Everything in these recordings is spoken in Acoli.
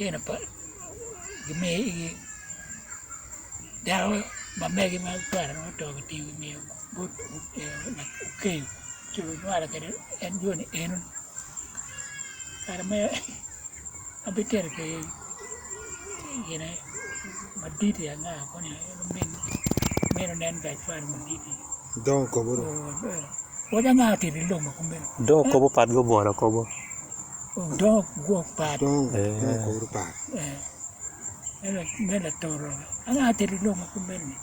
Litino pa gimiyo dako ma megi ma cware dong oto gitingo gimiyo bot okeyo ci ginywalo kwede en joni eno kare me abitito ki gine maditi anga koni meno nen ga cware maditi Dongo kobo do. Pwod anga otito ilok ma kumeno. Dongo kobo pat gubwolo kobo. Dongo gwok pat. Dongo kobo pat. Me latoro anga otito ilok ma kumeno ni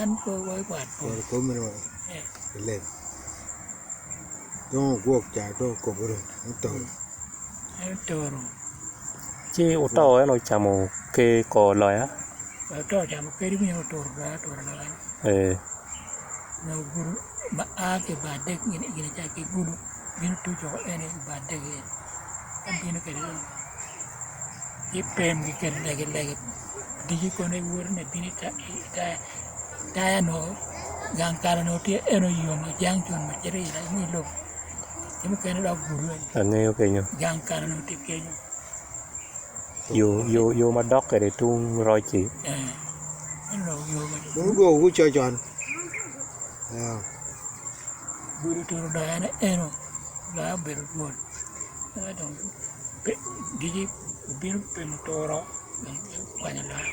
an pe wat po. Bwolo kobo meno ilem. Dongo gwok ca dongo kobo do mutoro. En otoro. Ci oto en ocamo ker kor loya. Oto ocamo kadi myero oturo loya oturo loya. Ee. Nyo gudo ma a ki i bar dek gin ca ki gudo bino tuco eni i bar dek eni ka bino kwede ci pem giketo lege lege dici kono iwoto ni bino i taya nongo gang kal onongo tye eno yo ma jangcon ma cito i lobo ki mukene dok gudo eni Angeyo kenyo. gang kal onongo tye kenyo. Yo ma dok kwede tung roc-ci. Dong odwogo guco con. Gudo oturo loyane eno loya obedo dwol dong dici obino pimo turo okwanyo loya.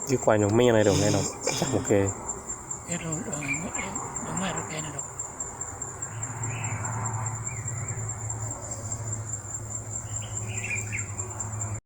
Gikwanyo mine dong eno camo ker. Ento ngat mukene dok.